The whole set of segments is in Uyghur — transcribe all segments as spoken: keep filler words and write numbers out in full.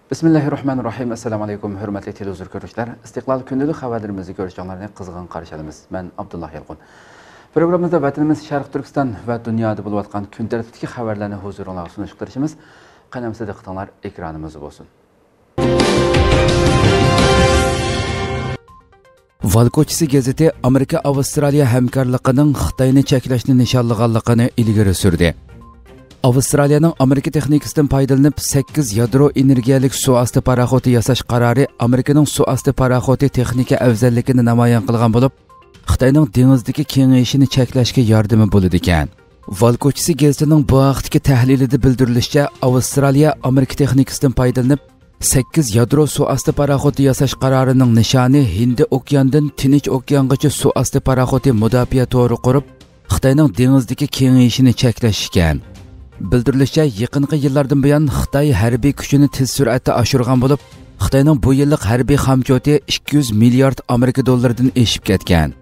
بىسمىللاھىررەھمانىررەھىم. ئەسسالامۇ ئەلەيكۇم، ھۆرمەتلىك تېلېۋىزور كۆرۈشلەر. ئىستىقلال كۈندىلىك خەۋەرلىرىمىزنى كۆرۈشۈڭلارنى قىزغىن قارشى ئالىمىز. مەن ئابدۇللا يالقۇن. پروگراممىمىزدا ۋەتىنىمىز شەرقىي تۈركىستان ۋە دۇنيادا بولۇۋاتقان كۈن تەرتىپتىكى خەۋەرلەرنى ھۇزۇرۇڭلارغا سۇنۇشقا تىرىشىمىز. قېنى ئەمىسە دىققىتىڭلار ئېكرانىمىزدا بولسۇن. ۋال كوچىسى گېزىتى ئامېرىكا ئاۋسترالىيە ھەمكارلىقىنىڭ خىتاينى چەكلەشنى نىشانلىغانلىقىنى ئىلگىرى سۈردى. ئاۋسترالىيەنىڭ ئامېرىكا تېخنىكىسىدىن پايدىلىنىپ، سەككىز يادرو ئېنېرگىيەلىك سۇ ئاستى پاراخوتى ياساش قارارى ئامېرىكىنىڭ سۇ ئاستى پاراخوتى تېخنىكا ئەۋزەللىكىنى نامايان قىلغان بولۇپ، خىتاينىڭ دېڭىزدىكى كېڭىيىشىنى چەكلەشكە ياردىمى بولىدىكەن. ۋال كوچىسى گېزىتىنىڭ بۇ ھەقتىكى تەھلىلىدە بىلدۈرۈلۈشىچە، ئاۋسترالىيە ئامېرىكا تېخنىكىسىدىن پايدىلىنىپ، سەككىز يادرو سۇ ئاستى پاراخوتى ياساش قارارىنىڭ نىشانى ھىندى ئوكياندىن تىنچ ئوكيانغىچە سۇ ئاستى پاراخوتى مۇداپىئە تورى قۇرۇپ، خىتاينىڭ دېڭىزدىكى كېڭىيىشىنى چەكلەش ئىكەن. بىلدۈرۈلۈشىچە، يېقىنقى يىللاردىن بۇيان خىتاي ھەربىي كۈچىنى تېز سۈرئەتتە ئاشۇرغان بولۇپ، خىتاينىڭ بۇ يىللىق ھەربىي خامچوتى ئىككى يۈز مىليارد ئامېرىكا دوللىرىدىن ئېشىپ كەتكەن.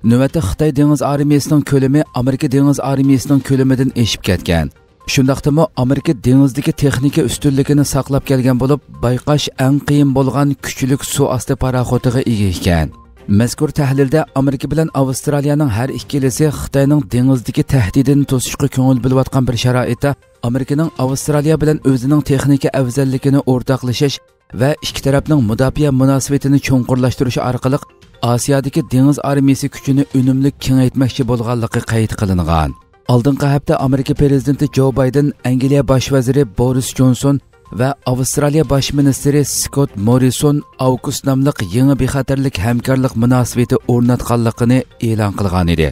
نۆۋەتتە خىتاي دېڭىز ئارمىيىسىنىڭ كۆلىمى ئامېرىكا دېڭىز ئارمىيىسىنىڭ كۆلىمىدىن ئېشىپ كەتكەن. شۇنداقتىمۇ ئامېرىكا دېڭىزدىكى تېخنىكا ئۈستۈنلۈكىنى ساقلاپ كەلگەن بولۇپ، بايقاش ئەڭ قىيىن بولغان كۈچلۈك سۇ ئاستى پاراخوتىغا ئىگە ئىكەن. مەزكۇر تەھلىلدە ئامېرىكا بىلەن ئاۋسترالىيەنىڭ ھەر ئىككىلىسى خىتاينىڭ دېڭىزدىكى تەھدىتىنى توسۇشقا كۆڭۈل بۆلۈۋاتقان بىر شارائىتتا، ئامېرىكىنىڭ ئاۋسترالىيە بىلەن ئۆزىنىڭ تېخنىكا ئەۋزەللىكىنى ئورتاقلىشىش ۋە ئىككى تەرەپنىڭ مۇداپىئە مۇناسىۋىتىنى چوڭقۇرلاشتۇرۇش ئارقىلىق ئاسىيادىكى دېڭىز ئارمىيىسى كۈچىنى ئۈنۈملۈك كېڭەيتمەكچى بولغانلىقى قەيت قىلىنغان. ئالدىنقى ھەپتە ئامېرىكا پىرېزىدېنتى جو بايدېن ئەنگلىيە باش ۋەزىرى بورىس جونسون ۋە ئاۋسترالىيە باش مىنىستىرى سكوت موررىسون ئاۋكۇس ناملىق يېڭى بىخەتەرلىك ھەمكارلىق مۇناسىۋىتى ئورناتقانلىقىنى ئېلان قىلغانىدى.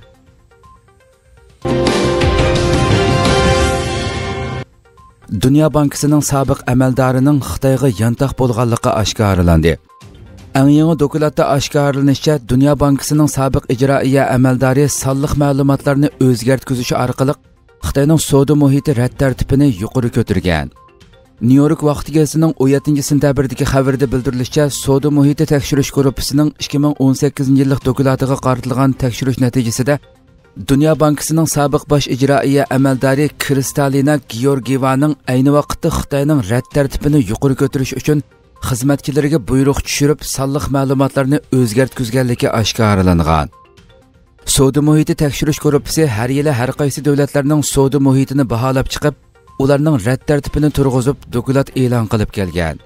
دۇنيا بانكىسىنىڭ سابىق ئەمەلدارىنىڭ خىتايغا يانتاق بولغانلىقى ئاشكارىلاندى. ئەڭ يېڭى دوكلاتتا ئاشكارىلىنىشىچە، دۇنيا بانكىسىنىڭ سابىق ئىجرائىيە ئەمەلدارى سانلىق مەلۇماتلارنى ئۆزگەرتكۈزۈش ئارقىلىق خىتاينىڭ سودا مۇھىتى رەت تەرتىپىنى يۇقىرى كۆتۈرگەن. نيۇ يورك ۋاقتى گېزىتىنىڭ ئون يەتتىنچى سېنتەبىردىكى خەۋىرىدە بىلدۈرۈلۈشىچە، سودا مۇھىتى تەكشۈرۈش گۇرۇپپىسىنىڭ ئىككى مىڭ ئون سەككىزىنچى يىللىق دوكلاتىغا قارىتىلغان تەكشۈرۈش نەتىجىسىدە، دۇنيا بانكىسىنىڭ سابىق باش ئىجرائىيە ئەمەلدارى كرىستالىنا گېئورگىيېۋانىڭ ئەينى ۋاقىتتا خىتاينىڭ رەت تەرتىپىنى يۇقىرى كۆتۈرۈش ئۈچۈن خىزمەتچىلىرىگە بۇيرۇق چۈشۈرۈپ، سانلىق مەلۇماتلارنى ئۆزگەرتكۈزگەنلىكى ئاشكارىلانغان. سودا مۇھىتى تەكشۈرۈش گۇرۇپپىسى ھەر يىلى ھەر قايسى دۆلەتلەرنىڭ سودا مۇھىتىنى باھالاپ چىقىپ، ئۇلارنىڭ رەت تەرتىپىنى تۇرغۇزۇپ، دوكلات ئېلان قىلىپ كەلگەن.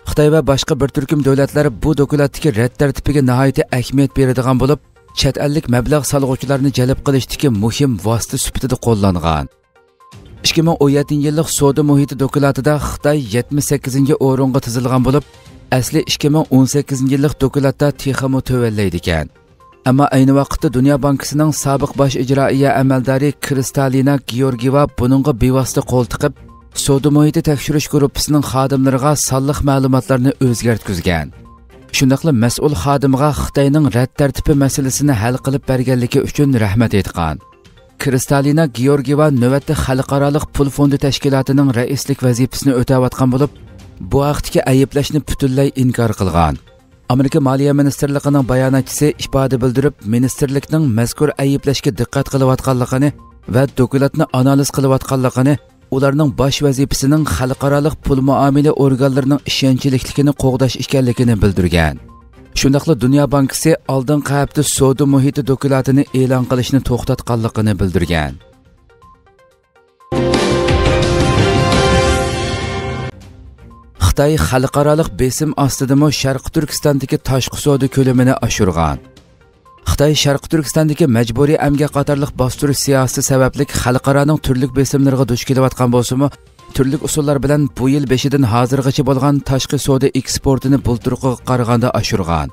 خىتاي ۋە باشقا بىر تۈركۈم دۆلەتلەر بۇ دوكلاتتىكى رەت تەرتىپىگە ناھايىتى ئەھمىيەت بېرىدىغان بولۇپ، چەت ئەللىك مەبلەغ سالغۇچىلارنى جەلپ قىلىشتىكى مۇھىم ۋاسىتە سۈپىتىدە قوللانغان. ئىككى مىڭ ئون يەتتىنچى يىللىق سودا مۇھىتى دوكلاتىدا خىتاي يەتمىش سەككىزىنچى ئورۇنغا تىزىلغان بولۇپ، ئەسلى ئىككى مىڭ ئون سەككىزىنچى يىللىق دوكلاتتا تېخىمۇ تۆۋەنلەيدىكەن. ئەمما ئەينى ۋاقىتتا دۇنيا بانكىسىنىڭ سابىق باش ئىجرائىيە ئەمەلدارى كرىستالىنا گېئورگىيېۋا بۇنىڭغا بىۋاسىتە قول تىقىپ، سودا مۇھىتى تەكشۈرۈش گۇرۇپپىسىنىڭ خادىملىرىغا سانلىق مەلۇماتلارنى ئۆزگەرتكۈزگەن. شۇنداقلا مەسئۇل خادىمغا خىتاينىڭ رەت تەرتىپى مەسىلىسىنى ھەل قىلىپ بەرگەنلىكى ئۈچۈن رەھمەت ئېيتقان. كرىستالىنا گېئورگىيېۋا نۆۋەتتە خەلقئارالىق پۇل فوندى تەشكىلاتىنىڭ رەئىسلىك ۋەزىپىسىنى ئۆتەۋاتقان بولۇپ، بۇ ھەقتىكى ئەيىبلەشنى پۈتۈنلەي ئىنكار قىلغان. ئامېرىكا مالىيە مىنىستىرلىقىنىڭ باياناتچىسى ئىپادە بىلدۈرۈپ، مىنىستىرلىكنىڭ مەزكۇر ئەيىبلەشكە دىققەت قىلىۋاتقانلىقىنى ۋە دوكلاتنى ئانالىز قىلىۋاتقانلىقىنى، ئۇلارنىڭ باش ۋەزىپىسىنىڭ خەلقئارالىق پۇل مۇئامىلە ئورگانلىرىنىڭ ئىشەنچلىكلىكىنى قوغداش ئىكەنلىكىنى بىلدۈرگەن. شۇنداقلا دۇنيا بانكىسى ئالدىنقى ھەپتە سودا مۇھىتى دوكلاتىنى ئېلان قىلىشنى توختاتقانلىقىنى بىلدۈرگەن. خىتاي خەلقئارالىق بېسىم ئاستىدىمۇ شەرقىي تۈركىستاندىكى تاشقى سودا كۆلىمىنى ئاشۇرغان. خىتاي شەرقىي تۈركىستاندىكى مەجبۇرىي ئەمگەك قاتارلىق باستۇرۇش سىياسىتى سەۋەبلىك خەلقئارانىڭ تۈرلۈك بېسىملىرىغا دۇچ كېلىۋاتقان بولسىمۇ، تۈرلۈك ئۇسۇللار بىلەن بۇ يىل بېشىدىن ھازىرغىچە بولغان تاشقى سودا ئېكسپورتىنى بۇلتۇرقىغا قارىغاندا ئاشۇرغان.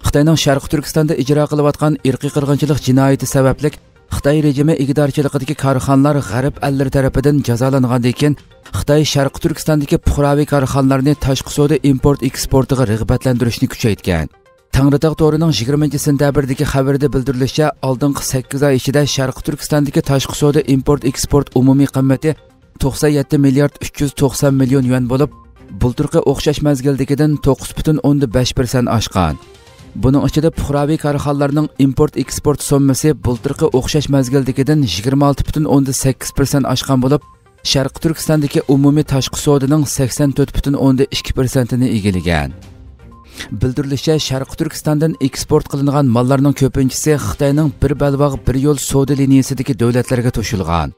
خىتاينىڭ شەرقىي تۈركىستاندا ئىجرا قىلىۋاتقان ئىرقىي قىرغىنچىلىق جىنايىتى سەۋەبلىك خىتاي رېجىمى ئىگىدارچىلىقىدىكى كارخانىلار غەرب ئەللىرى تەرىپىدىن جازالانغاندىن كېيىن، خىتاي شەرقىي تۈركىستاندىكى پۇقراۋى كارخانىلارنى تاشقى سودا ئىمپورت ئېكسپورتىغا رىغبەتلەندۈرۈشنى كۈچەيتكەن. تەڭرىتاغ تورىنىڭ يىگىرمىنچى سېنتەبىردىكى خەۋىرىدە بىلدۈرۈلۈشىچە، ئالدىنقى سەككىز ئاي ئىچىدە شەرقىي تۈركىستاندىكى تاشقى سودا ئىمپورت ئېكسپورت ئومۇمىي قىممىتى توقسان يەتتە مىليارد ئۈچ يۈز توقسان مىليون يۈەن بولۇپ، بۇلتۇرقى ئوخشاش مەزگىلدىكىدىن توققۇز پۈتۈن ئوندىن بەش پىرسەنت ئاشقان. بۇنىڭ ئىچىدە پۇقراۋى كارخانىلارنىڭ ئىمپورت ئېكسپورت سوممىسى بۇلتۇرقى ئوخشاش مەزگىلدىكىدىن يىگىرمە ئالتە پۈتۈن ئوندىن سەككىز پىرسەنت ئاشقان بولۇپ، شەرقىي تۈركىستاندىكى ئومۇمىي تاشقى سودىنىڭ سەكسەن تۆت پۈتۈن ئوندىن ئىككى پىرسەنتىنى ئىگىلىگەن. بىلدۈرۈلۈشىچە، شەرقىي تۈركىستاندىن ئېكسپورت قىلىنغان ماللارنىڭ كۆپىنچىسى خىتاينىڭ بىر بەلباغ، بىر يول سودا لىنىيىسىدىكى دۆلەتلەرگە توشۇلغان.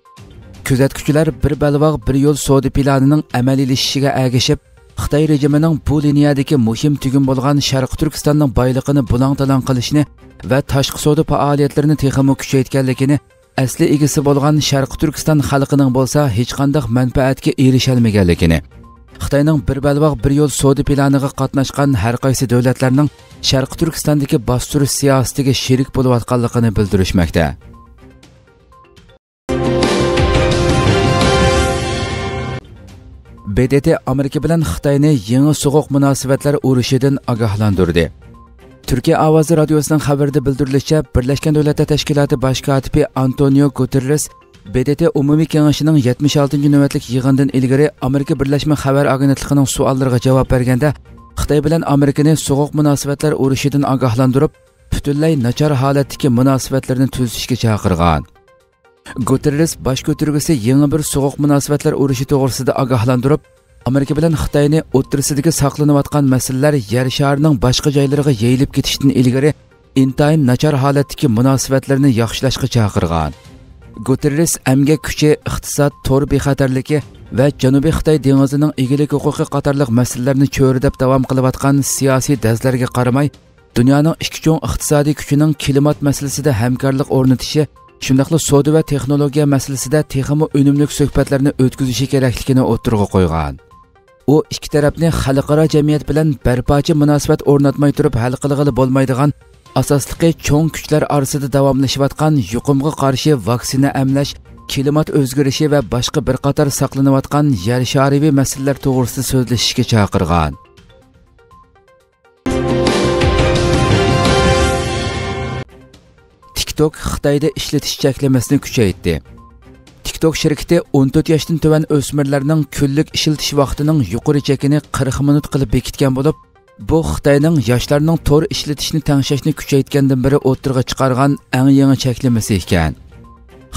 كۆزەتكۈچىلەر بىر بەلباغ، بىر يول سودا پىلانىنىڭ ئەمەلىيلىشىشىگە ئەگىشىپ، خىتاي رېجىمىنىڭ بۇ لىنىيەدىكى مۇھىم تۈگۈن بولغان شەرقىي تۈركىستاننىڭ بايلىقىنى بۇلاڭ-تالاڭ قىلىشىنى ۋە تاشقى سودا پائالىيەتلىرىنى تېخىمۇ كۈچەيتكەنلىكىنى، ئەسلى ئىگىسى بولغان شەرقىي تۈركىستان خەلقىنىڭ بولسا ھېچقانداق مەنپەئەتكە ئېرىشەلمىگەنلىكىنى، خىتاينىڭ بىر بەلباغ، بىر يول سودا پىلانىغا قاتناشقان ھەر قايسى دۆلەتلەرنىڭ شەرقىي تۈركىستاندىكى باستۇرۇش سىياسىتىگە شېرىك بولۇۋاتقانلىقىنى بىلدۈرۈشمەكتە. ب د ت ئامېرىكا بىلەن خىتاينى يېڭى سوغۇق مۇناسىۋەتلەر ئۇرۇشىدىن ئاگاھلاندۇردى. تۈركىيە ئاۋازى رادىيوسىنىڭ خەۋىرىدە بىلدۈرۈلۈشىچە، بىرلەشكەن دۆلەتلەر تەشكىلاتى باش كاتىپى ئانتونىيو گۇتېررېس ب د ت ئومۇمىي كېڭىشىنىڭ يەتمىش ئالتىنچى نۆۋەتلىك يىغىنىدىن ئىلگىرى ئامېرىكا بىرلەشمە خەۋەر ئاگېنتلىقىنىڭ سوئاللىرىغا جاۋاب بەرگەندە، خىتاي بىلەن ئامېرىكىنى سوغۇق مۇناسىۋەتلەر ئۇرۇشىدىن ئاگاھلاندۇرۇپ، پۈتۈنلەي ناچار ھالەتتىكى مۇناسىۋەتلىرىنى تۈزىتىشكە چاقىرغان. گۇتېررېس باش كۆتۈرگۈسى يېڭى بىر سوغۇق مۇناسىۋەتلەر ئۇرۇشى توغرىسىدا ئاگاھلاندۇرۇپ، ئامېرىكا بىلەن خىتاينى ئوتتۇرىسىدىكى ساقلىنىۋاتقان مەسىلىلەر يەر شارىنىڭ باشقا جايلىرىغا يېيىلىپ كېتىشتىن ئىلگىرى ئىنتايىن ناچار ھالەتتىكى مۇناسىۋەتلەرنى ياخشىلاشقا چاقىرغان. گۇتېررېس ئەمگەك كۈچى، ئىقتىساد، تور بىخەتەرلىكى ۋە جەنۇبىي خىتاي دېڭىزىنىڭ ئىگىلىك ھوقۇقى قاتارلىق مەسىلىلەرنى چۆرىدەپ داۋام قىلىۋاتقان سىياسىي دەزلەرگە قارىماي، دۇنيانىڭ ئىككى چوڭ ئىقتىسادىي كۈچىنىڭ كىلىمات مەسىلىسىدە ھەمكارلىق ئورنىتىشى، شۇنداقلا سودا ۋە تېخنولوگىيە مەسىلىسىدە تېخىمۇ ئۈنۈملۈك سۆھبەتلەرنى ئۆتكۈزۈشى كېرەكلىكىنى ئوتتۇرىغا قويغان. ئۇ ئىككى تەرەپنى خەلقئارا جەمئىيەت بىلەن بىر پارچە مۇناسىۋەت ئورناتماي تۇرۇپ ھەل قىلغىلى بولمايدىغان، ئاساسلىقى چوڭ كۈچلەر ئارىسىدا داۋاملىشىۋاتقان يۇقۇمغا قارشى ۋاكسىنا ئەملەش، كىلىمات ئۆزگىرىشى ۋە باشقا بىر قاتار ساقلىنىۋاتقان يەر شارىۋى مەسىلىلەر توغرىسىدا سۆزلىشىشكە چاقىرغان. تىك توك خىتايدا ئىشلىتىش چەكلىمىسىنى كۈچەيتتى. تىك توك شىركىتى ئون تۆت ياشتىن تۆۋەن ئۆسمۈرلەرنىڭ كۈنلۈك ئىشلىتىش ۋاقتىنىڭ يۇقىرى چېكىنى قىرىق مىنۇت قىلىپ بېكىتكەن بولۇپ، بۇ خىتاينىڭ ياشلارنىڭ تور ئىشلىتىشنى تەڭشەشنى كۈچەيتكەندىن بېرى ئوتتۇرىغا چىقارغان ئەڭ يېڭى چەكلىمىسى ئىكەن.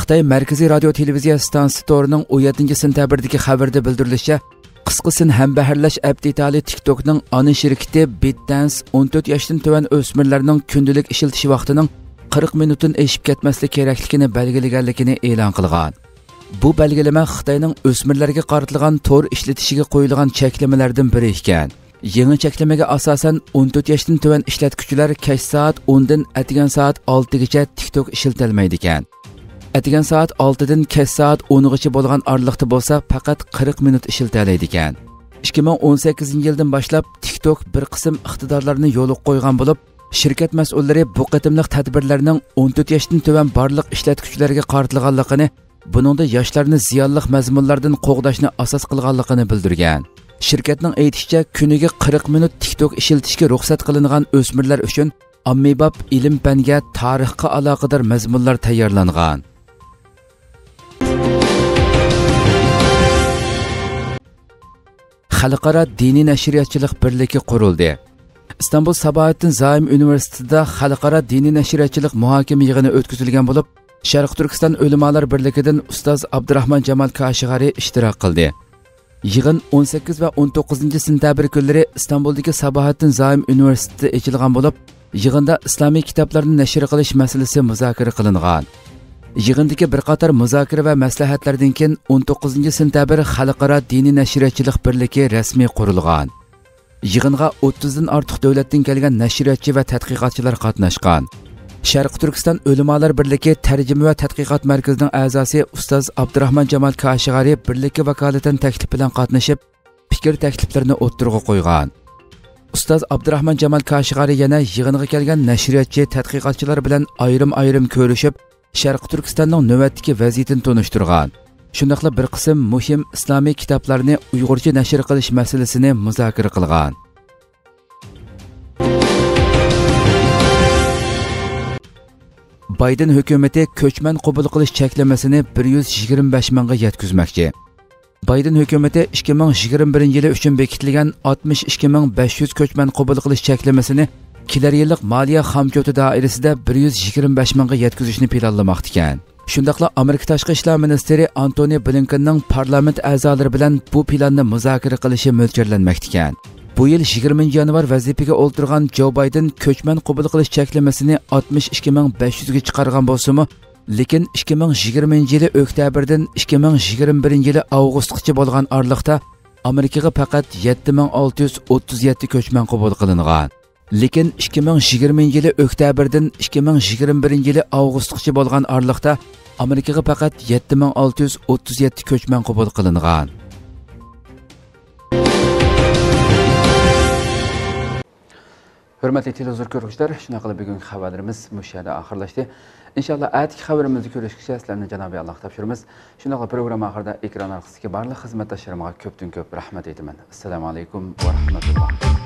خىتاي مەركىزىي رادىيو تېلېۋىزىيە ئىستانسىسى تورىنىڭ ئون يەتتىنچى سېنتەبىردىكى خەۋىرىدە بىلدۈرۈلۈشىچە، قىسقا سىن ھەمبەھىرلەش ئەپ دېتالى تىك توكنىڭ ئانا شىركىتى بىت دانس ئون تۆت ياشتىن تۆۋەن ئۆسمۈرلەرنىڭ كۈندىلىك ئىشلىتىش ۋاقتىنىڭ قىرىق مىنۇتتىن ئېشىپ كەتمەسلىك كېرەكلىكىنى بەلگىلىگەنلىكىنى ئېلان قىلغان. بۇ بەلگىلىمە خىتاينىڭ ئۆسمۈرلەرگە قارىتىلغان تور ئىشلىتىشىگە قويۇلغان چەكلىمىلەردىن بىرى ئىكەن. يېڭى چەكلىمىگە ئاساسەن، ئون تۆت ياشتىن تۆۋەن ئىشلەتكۈچىلەر كەچ سائەت ئوندىن ئەتىگەن سائەت ئالتىگىچە تىك توك ئىشلىتەلمەيدىكەن. ئەتىگەن سائەت ئالتىدىن كەچ سائەت ئونغىچە بولغان ئارىلىقتا بولسا پەقەت قىرىق مىنۇت ئىشلىتەلەيدىكەن. ئىككى مىڭ ئون سەككىزىنچى يىلدىن باشلاپ تىك توك بىر قىسىم ئىقتىدارلارنى يولغا قويغان بولۇپ، شىركەت مەسئۇللىرى بۇ قېتىملىق تەدبىرلەرنىڭ ئون تۆت ياشتىن تۆۋەن بارلىق ئىشلەتكۈچىلەرگە قارىتىلغانلىقىنى، بۇنىڭدا ياشلارنى زىيانلىق مەزمۇنلاردىن قوغداشنى ئاساس قىلغانلىقىنى بىلدۈرگەن. شىركەتنىڭ ئېيتىشىچە، كۈنىگە قىرىق مىنۇت تىك توك ئىشلىتىشكە رۇخسەت قىلىنغان ئۆسمۈرلەر ئۈچۈن ئاممىباب ئىلىم-پەنگە، تارىخقا ئالاقىدار مەزمۇنلار تەييارلانغان. خەلقئارا دىنىي نەشرىياتچىلىق بىرلىكى قۇرۇلدى. ئىستانبۇل ساباھەتتىن زايېم ئۇنىۋېرسىتېتىدا خەلقئارا دىنىي نەشرىياتچىلىق مۇھاكىمە يىغىنى ئۆتكۈزۈلگەن بولۇپ، شەرقىي تۈركىستان ئۆلىمالار بىرلىكىدىن ئۇستاز ئابدۇراخمان جامال كاشىغارى ئىشتىراك قىلدى. يىغىن ئون سەككىز ۋە ئون توققۇزىنچى سېنتەبىر كۈنلىرى ئىستانبۇلدىكى ساباھەتتىن زايېم ئۇنىۋېرسىتېتىدا ئېچىلغان بولۇپ، يىغىندا ئىسلامىي كىتابلارنى نەشر قىلىش مەسىلىسى مۇزاكىرە قىلىنغان. يىغىندىكى بىر قاتار مۇزاكىرە ۋە مەسلىھەتلەردىن كېيىن، ئون توققۇزىنچى سېنتەبىر خەلقئارا دىنىي نەشرىياتچىلىق بىرلىكى رەسمىي قۇرۇلغان. يىغىنغا ئوتتۇزدىن ئارتۇق دۆلەتتىن كەلگەن نەشرىياتچى ۋە تەتقىقاتچىلار قاتناشقان. شەرقىي تۈركىستان ئۆلىمالار بىرلىكى تەرجىمە ۋە تەتقىقات مەركىزىنىڭ ئەزاسى ئۇستاز ئابدۇراخمان جامال كاشىغارى بىرلىككە ۋاكالىتەن تەكلىپ بىلەن قاتنىشىپ، پىكىر تەكلىپلىرىنى ئوتتۇرىغا قويغان. ئۇستاز ئابدۇراخمان جامال كاشىغارى يەنە يىغىنغا كەلگەن نەشرىياتچى، تەتقىقاتچىلار بىلەن ئايرىم-ئايرىم كۆرۈشۈپ، شەرقىي تۈركىستاننىڭ نۆۋەتتىكى ۋەزىيىتىنى تونۇشتۇرغان. شۇنداقلا بىر قىسىم مۇھىم ئىسلامىي كىتابلارنى ئۇيغۇرچە نەشر قىلىش مەسىلىسىنى مۇزاكىرە قىلغان. بايدېن ھۆكۈمىتى كۆچمەن قوبۇل قىلىش چەكلىمىسىنى بىر يۈز يىگىرمە بەش مىڭغا يەتكۈزمەكچى. بايدېن ھۆكۈمىتى ئىككى مىڭ يىگىرمە بىرىنچى يىلى ئۈچۈن بېكىتىلگەن ئاتمىش ئىككى مىڭ بەش يۈز كۆچمەن قوبۇل قىلىش چەكلىمىسىنى كېلەر يىللىق مالىيە خامچوتى دائىرىسىدە بىر يۈز يىگىرمە بەش مىڭغا يەتكۈزۈشنى پىلانلىماقتىكەن. شۇنداقلا ئامېرىكا تاشقى ئىشلار مىنىستىرى ئانتونى بلىنكېننىڭ پارلامېنت ئەزالىرى بىلەن بۇ پىلاننى مۇزاكىرە قىلىشى مۆلچەرلەنمەكتىكەن. بۇ يىل يىگىرمىنچى يانۋار ۋەزىپىگە ئولتۇرغان جو بايدېن كۆچمەن قوبۇل قىلىش چەكلىمىسىنى ئاتمىش ئىككى مىڭ بەش يۈزگە چىقارغان بولسىمۇ، لېكىن ئىككى مىڭ يىگىرمىنچى يىلى ئۆكتەبىردىن ئىككى مىڭ يىگىرمە بىرىنچى يىلى ئاۋغۇستقىچە بولغان ئارىلىقتا ئامېرىكىغا پەقەت يەتتە مىڭ ئالتە يۈز ئوتتۇز يەتتە كۆچمەن قوبۇل قىلىنغان. لېكىن ئىككى مىڭ يىگىرمىنچى يىلى ئۆكتەبىردىن ئىككى مىڭ يىگىرمە بىرىنچى يىلى ئاۋغۇستقىچە بولغان ئارىلىقتا ئامېرىكىغا پەقەت يەتتە مىڭ ئالتە يۈز ئوتتۇز يەتتە كۆچمەن قوبۇل قىلىنغان. ھۆرمەتلىك تېلېۋىزور كۆرگۈچىلەر، شۇنداقلا بۈگۈنكى خەۋەرلىرىمىز مۇشۇ يەردە ئاخىرلاشتى. ئىنشاللا ئەتىكى خەۋىرىمىزدە كۆرۈشكىچە سىلەرنى جانابىي ئاللاغا تاپشۇرىمىز. شۇنداقلا پروگرامما ئاخىرىدا ئېكران ئارقىسىدىكى بارلىق خىزمەتداشلىرىمغا كۆپتىن كۆپ رەھمەت ئېيتىمەن. ئەسسالامۇ ئەلەيكۇم ۋە رەھمەتۇللا.